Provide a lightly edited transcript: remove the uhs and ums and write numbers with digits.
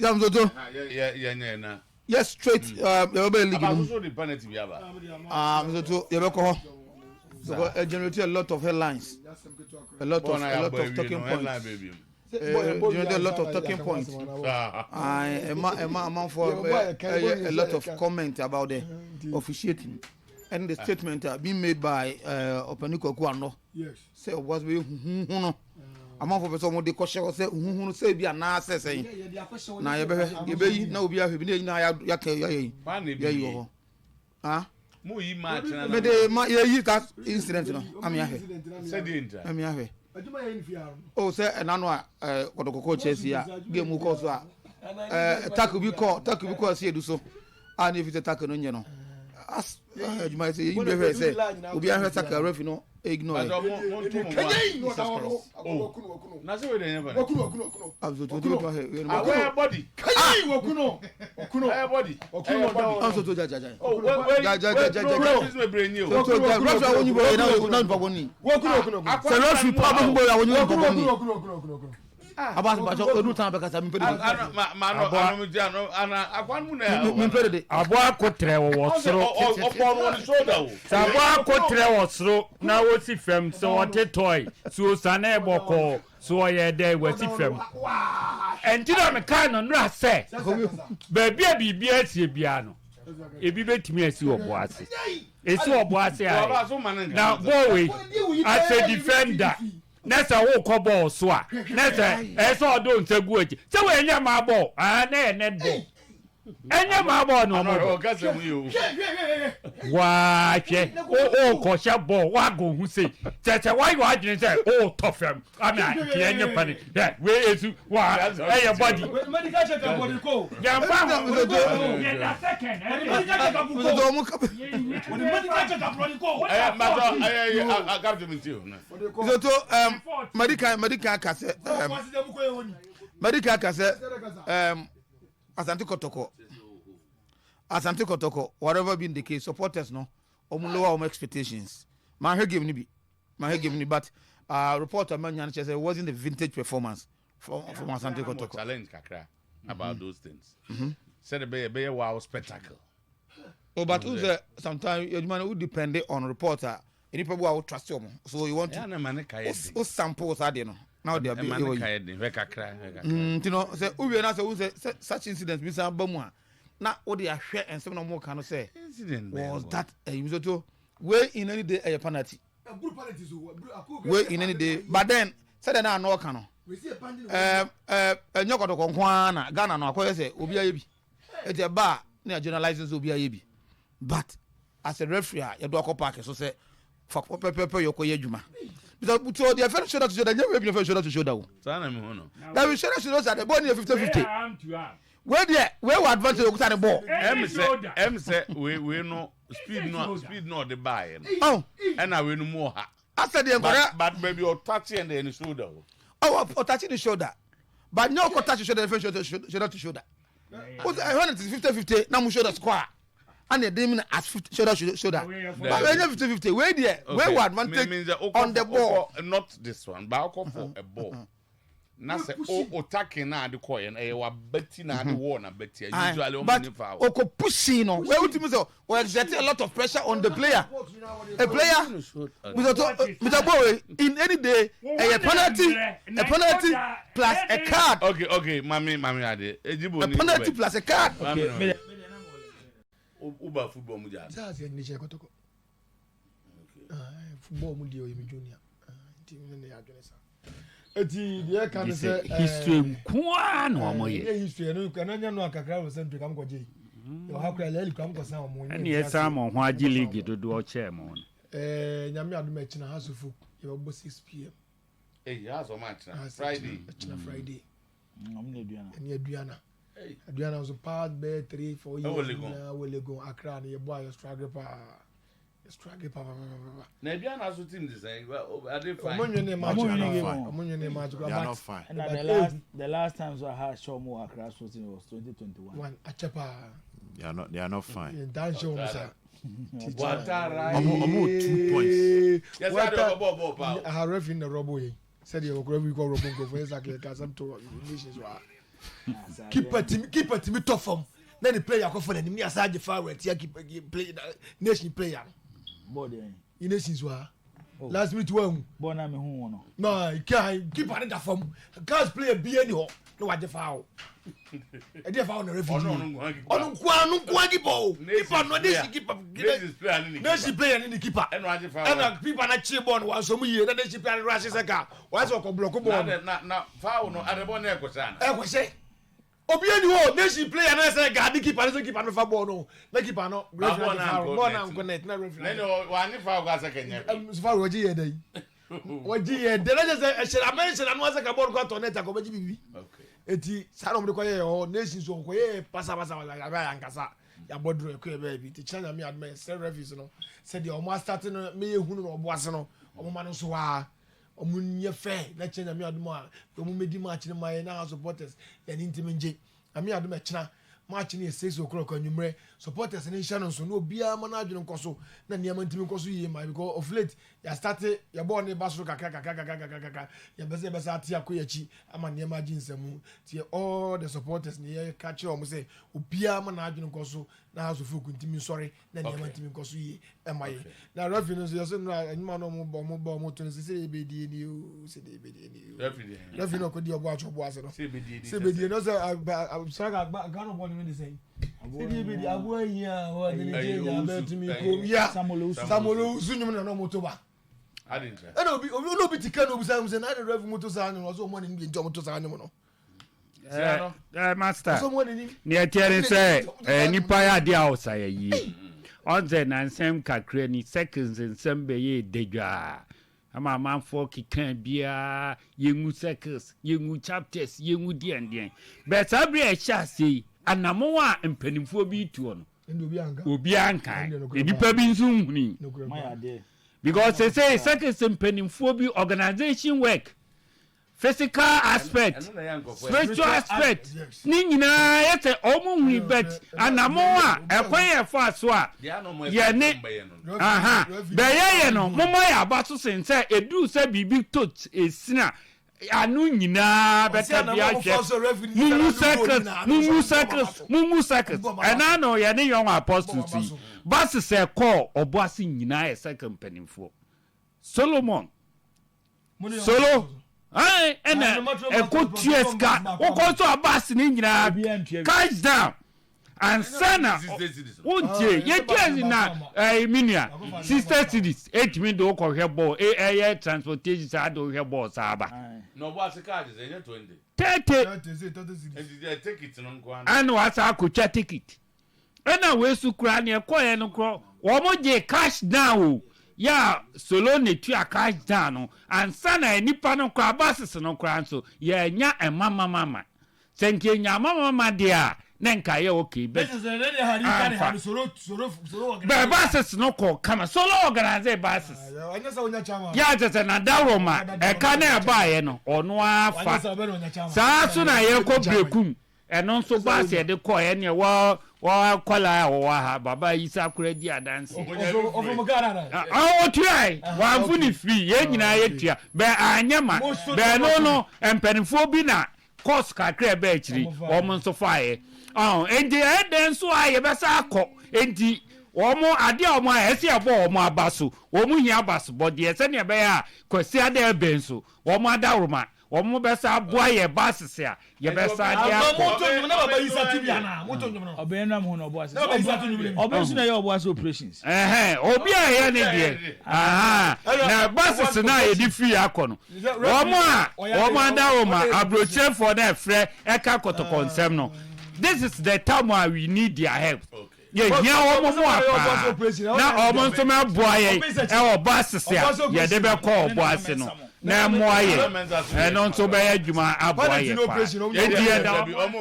Yam Zoto. Yɛ yɛ nyɛ na. Yes, straight. Yɛ bɛ league Aba no. soso de penalty bi aba. Ah, Zoto, yɛ bɛ kɔ hɔ. Because it generate a lot of headlines, a lot of talking points. Generate a lot of talking points. Ah, ɛma amanfoɔ ɛyɛ a lot of comment about the officiating and the statement being made by Ɔpɛni Kwaku Ano. Sɛ ɔbɔ sɛ bɛyɛ huhuhu no, amanfoɔ pɛ sɛ ɔmo de kɔhyɛ hɔ sɛ huhuhu no sɛ ebi anaasɛ sɛn na yɛbɛhwɛ, yɛbɛyi na obi ahwɛ bi na yɛn nyinaa yɛaka yɛyɛ yɛyi wɔ hɔ, ah. Mo yi match na. Mede ma yɛyi that incident no ami ahwɛ. Sɛdeɛ nta. Ami ahwɛ o sɛ ɛna no a Kɔtɔkɔkɔ Chelsea a game kɔɔ so a tackle bi kɔ ɛsi edu so a ne efi sɛ tackle no nyɛ no as adwuma yɛ sɛ yɛyi bi hwɛ sɛ obi ahwɛ tackle referee no ignore yɛ. Jesus Christ. Na sɛ wei de nyɛ penalty. Absolutely, obi bɛ ahwɛ. Awɛ body. Ɛyɛ body. Ɛyɛ body. Absolutely, ja ja ja. Oh, wait, wait, Ja, ja, ja, ja, ja. Referees bebree nyi o. So ja, referee a wonyi bɔ yɛ na nipa bɔ ni. Sɛ referee pa bɛ hu bɔ yɛ a wonyi nipa bɔ ni. Abasi bàtɛ odu tan bɛ kasa mi pɛ de. Ano ma ma ano ano mi di ano ana akwan mu na yɛ. Mi pɛ de de. Aboa akotrɛ wɔ soro. Ɔbɔ no wɔ ne shoulder o. Sɛ aboa akotrɛ wɔ soro na wosi fam sɛ ɔte tɔe so osane bɔkɔɔ so ɔyɛ dɛ wasi fam. Ɛnti na mekaa no nnora sɛ baabi a biribi asie biara no, ebi bɛtumi asi wɔ bo ase, ɛsi wɔ bo ase a na bɔɔl wei as a defender na sɛ wokɔ bɔɔl so a na sɛ ɛyɛ sɛ ɔde wo nsa gu akyi sɛ wɔnyɛ maa bɔɔl aa na yɛ net ball, ɛnyɛ maa bɔɔl na ɔmo bɔ. Ɔkasa mu yi o. Waahwɛ, wokɔhyɛ bɔɔl woago ho sei kyɛ sɛ woayɛ w'adwene sɛ wotɔ fam ana nti ɛnyɛ pani hwɛ wei esu wa ɛyɛ body yɛmfa ho yɛda second. Zoto ɔmo ka. Ɛyɛ mbatɔ ɛyɛ ɛyɛ captain mi ti o. Zoto, madi kan ka sɛ Asante Kɔtɔkɔ, whatever been the case, supporters no ɔmo lower ɔmo expectations. Maa hwɛ game ni bi, maa hwɛ game ni, but report a ma nya no kyerɛ sɛ it wasn't a vintage performance from Asante Kɔtɔkɔ. Challenge kakra about those things. Sɛde bɛyɛ wow spectacle. Oh, but n sɛ sometimes adwuma no wo depend on report a nipa bi a wo trust ɔmo, so you want to Ɛyà na ma ne ka yɛ den. o sample saa deɛ no na ɔde abe Ɛma ɛwɔ ne yi. ka yɛ den, hwɛ kakra, hwɛ kakra. Nti no sɛ wowie na sɛ wo sɛ such incident bi san ba mu a na wode ahwɛ nsɛm na ɔmo ka no sɛ Incident bɛn was wɔ? that ɛyi so to wey in any day ɛyɛ penalty wey in any day, but then sɛdeɛ na ano ɔka no ɛnyɛ Kɔtɔkɔ nko ara na Ghana no akɔyɛ sɛ obi ayɛ bi eti ɛba a ne yɛ generalize sɛ obi ayɛ bi, but as a referee a yɛde akɔ park so sɛ fa pɛpɛpɛ yɛ kɔ yɛ adwuma because so deɛ fɛn shoulder to shoulder nyɛ wei bi na fɛn shoulder to shoulder o. Saa na mi hu no. Dabi, shoulder to shoulder sɛ bɔɔl ni yɛ 50-50, wei deɛ wei wɔ advantage, okuta ne bɔɔl. Ɛm sɛ wei no speed no ɔde baayɛ no. Ɔn. Ɛna wei no mu ɔha. Asɛ deɛ nkɔda. But baabi ɔtouch yɛn deɛ ne shoulder o. Ɔwɔ ɔtouch ne shoulder, but nyɛ ɔkɔ touch shoulder fɛn shoulder to shoulder o sɛ ɛhɔ ne ti 50-50 na mo shoulder score ana ɛde mi na as 50 shoulder to shoulder, but wei nyɛ 50-50, wei deɛ wei wɔ advantage Means that wokɔ on the ball. Not this one, but wokɔ for a ball na sɛ o tackle na ade kɔ yɛ no ɛyɛ wabati na ade wɔ na bati a usually ɔmo But ni foul. ɔkɔ pushing no wei wotumi sɛ o exert a lot of pressure on the player, a player Mr. To Mr. Bowe, in any day ɛyɛ penalty, a penalty plus a card. Okay, mami ade ejibo A ni. Penalty plus a card. Mami no uba football mu gya. Sɛ ase ɛni kyɛ Kɔtɔkɔ football mu deɛ ɔyɛ mi junior nti mi ne yɛ adwene sa eti deɛ ɛka ne sɛ History nkoa na ɔmo yɛ. Ɛyɛ history ɛno ɛno nyɛ no akakra wɔ sɛ ntwe kam kɔgye yi yɛ ɔha kora yɛ ɛli kam kɔsan ɔmo. Ɛne yɛsan mo ho agye league dodoɔ kyɛɛ mo no. Nyame adum, ɛkyina hasofo yɛbɛbɔ 6 p.m. Eyi asɔ ma kyerɛ Friday. Ɛkyina Friday. Ɛne Aduana, Aduana nso past bɛyɛ 3, 4 years Ɛwɔ Legon. nyinaa wɔ Legon. Accra no yɛbɔ a yɛ struggle paa, yɛ struggle paa paa paa. Na Aduana so team de sɛn ade fine. Ɔmo nwene match. Ɔmo nwene game. Ɔmo nwene match. They are not fine. And the last time so I had show more Accra so team was 2021. One akyɛ paa. They are not. They are not fine. Yɛn dan hyɛ wɔn sa. Watara. Ɔmo 2 points. Yɛsɛ ade ɔbɔ bɔ bɔ paa o. Aha referee na rɔbɔ yɛn sɛdeɛ wɔkɔ referee kɔ rɔbɔ nkurɔfoɔ yɛ sɛ akɛkɛ asɛm to nations wa. Keeper timi keeper timi tɔ fam na ne player akɔfa n'anim ne asa agye foul atia keeper player nation player no. Bɔɔl deɛ. Nation so ha. Oh. Last minute wa hu. Bɔɔl na mi hu wɔn no. Na keeper ne da fam cars player bie ni hɔ na wagye foul. Ɛdeɛ foul na referee yi. Ɔno nkoa no nkoa keeper o. Keeper no nation keeper. Nation player ne ne keeper. Ɛna keeper na kye bɔɔl no wansɔ mu yie na nation player no rush sɛ ka wɔayɛ sɛ ɔkɔ blɔko bɔɔl no. Na na foul no adebɔ na ɛkɔhyɛ ana. Ɛkɔhyɛ. Obi ani hɔ nation player na sɛ gaade keeper no sɛ keeper no fa bɔɔl no na keeper no referee agye foul bɔɔl na nkɔ net na referee. Na ɛna wanye foul kɔ asɛ kɛnyɛ. Ɛm foul wɔgye yɛ dɛ yi. Wɔgye yɛ dɛ na kyɛ sɛ ɛhyɛ abɛn hyɛ n'ano asɛ ka bɔɔl kɔ atɔ net akɔ bɛgye biribi. Eti saa na wɔde kɔ yɛ hɔ nation so wɔkɔ yɛ pasapasa abɛ ankasa yabɔ duro ɛkɔ yɛ baabi nti kyerɛ nyame adoma yɛ sɛ referees no sɛdeɛ wɔn asate no meyɛ hunu na ɔbo ase no wɔn ma no nso waa. Ɔmo nyɛ fɛ na kyerɛ Nyame adom a ɔmo medi match no ma yɛn na supporters yɛn ani ntimi ngye. Nyame adom ɛkyena match no yɛ 6 o'clock anwummerɛ supporters no nhyɛ no nso na obiara ma n'adwene nkɔ so na nneɛma ntimi nkɔ so yie ma yɛn because of late yɛ starte yɛ bɔɔl no ba soro kakra kakra kakra kakra kakra yɛmpɛ sɛ yɛbɛsa ate akɔ yɛn akyi ama nneɛma agye nsamu nti all the supporters no yɛka kyerɛ ɔmo sɛ obiara ma n'adwene nkɔ so na House of Folk ntimi nsɔre na nneɛma ntumi nkɔ so yie ɛma yɛ na referee no nso yɛsɛ no ɛnwuma no ɔmo bɔ ɔmo bɔ ɔmo to no sɛ sɛ ebedie ni o sɛ de ebedie ni o referee no ɔkɔ di ɔbɔ atwa ɔbɔ ase no sɛ ebedie no sɛ saka Ghana bɔ ne de sɛn sɛ de ebedie aboa yi a ɔde ne gye nya abɛtumi kom ya Samuel Owusu nwom na ɔmo to ba ɛna obi obi obi ti ka na obi sa sɛ na de referee mo to saa nwom ɔsɛ ɔmo ne bi nti ɔmo to saa nwom no. Eh, eh, master neɛ ɛteɛ ne sɛ eh, nipa yɛ adeɛ a ɔsa yɛ yie ɔn sɛ nansɛm kakra ni circles nsɛm bɛyɛ dadwaa ama amanfoɔ keka biara yɛngu circles yɛngu chapters yɛngu deɛndeɛn bɛɛ saa berɛ a ɛhyɛ aseɛ yi anamon a mpanimfoɔ bi tuo no obiara nkae nnipa bi nso nhuni because sɛ circles mpanimfoɔ bi organization work Physical aspect, spiritual aspect ne nyinaa yɛ sɛ wɔn hui but anamon a ɛkwan yɛ fa so a yɛ ne aha bɛyɛ yɛ no momma yɛ aba so sen sɛ eduru sɛ biribi to esini a ano nyinaa bɛka bi ahwɛ mumu circles mumu circles mumu circles ɛna no yɛ ne young apostles yi buses ɛkɔɔ ɔbo ase nyinaa yɛ circle mpanimfoɔ Solomon Solo ɛna ɛkɔ tua sika wokɔ nso a bus ne nyinaa cash down ansa na wontie yɛtua na ɛɛ me nua sister cities etumi de wokɔhwɛ bɔɔl ɛyɛ transportation saa de wohwɛ bɔɔl saa ba. 30 ɛna wasa akotwa ticket. Ɛna wei so koraa neɛ ɛkɔeɛ no korɔ wɔn gyee cash down o yɛ a solo na etua cash down no ansa na nipa no koraa buses no koraa nso yɛanya ɛmamamama sɛ nka yɛnya amamama deɛ a na nka yɛ okay but amfa bɛɛ buses no kɔ kama solo organize buses yɛ a kyɛ sɛ na dawuro ma ɛka na ɛbaeɛ no ɔno ara fa saa so na yɛkɔ brekum Ɛno nso bus yɛde kɔɔ ɛneɛ wɔ wɔ akwadaa a wɔwɔ ha baba yi sa koraa di adanse. Ɔtuae wɔamfo ne firi yɛn nyinaa yɛtua bɛ anyɛ ma bɛɛ no no mpanimfoɔ bi na course kakra ɛbɛ akyiri wɔn nso faeɛ ɔn enti ɛyɛ dɛn nso a yɛbɛsa akɔ enti wɔn adeɛ a wɔn ayɛ ɛsɛ yɛbɔ wɔn aba so wɔn hia abasobɔdeɛ sɛdeɛ ɛbɛyɛ a Kwasi ada ɛbɛn so wɔn adaworoma Wɔn bɛsa aboa yɛ buses a yɛbɛsa de akɔ. Ɔbɛn nam ho na ɔbɔ ase. Ɔbɛn nso na ɛyɛ ɔbɔ ase operations. Ɛhɛn obi a ɛyɛ ne deɛ ahaa na buses no a yɛde firi akɔ no wɔn a wɔn adaworoma aburokyerefoɔ na ɛfrɛ ɛka kɔtɔkɔ nsɛm no this is the time a we need their help. Yɛhia wɔn mmoa paa na wɔn nso mɛboa yɛn wɔ buses a yɛde bɛkɔ ɔbo ase no na ɛmmoa yɛn. Ɛno nso bɛyɛ adwuma aboa yɛn paa. Enti yɛda wɔn.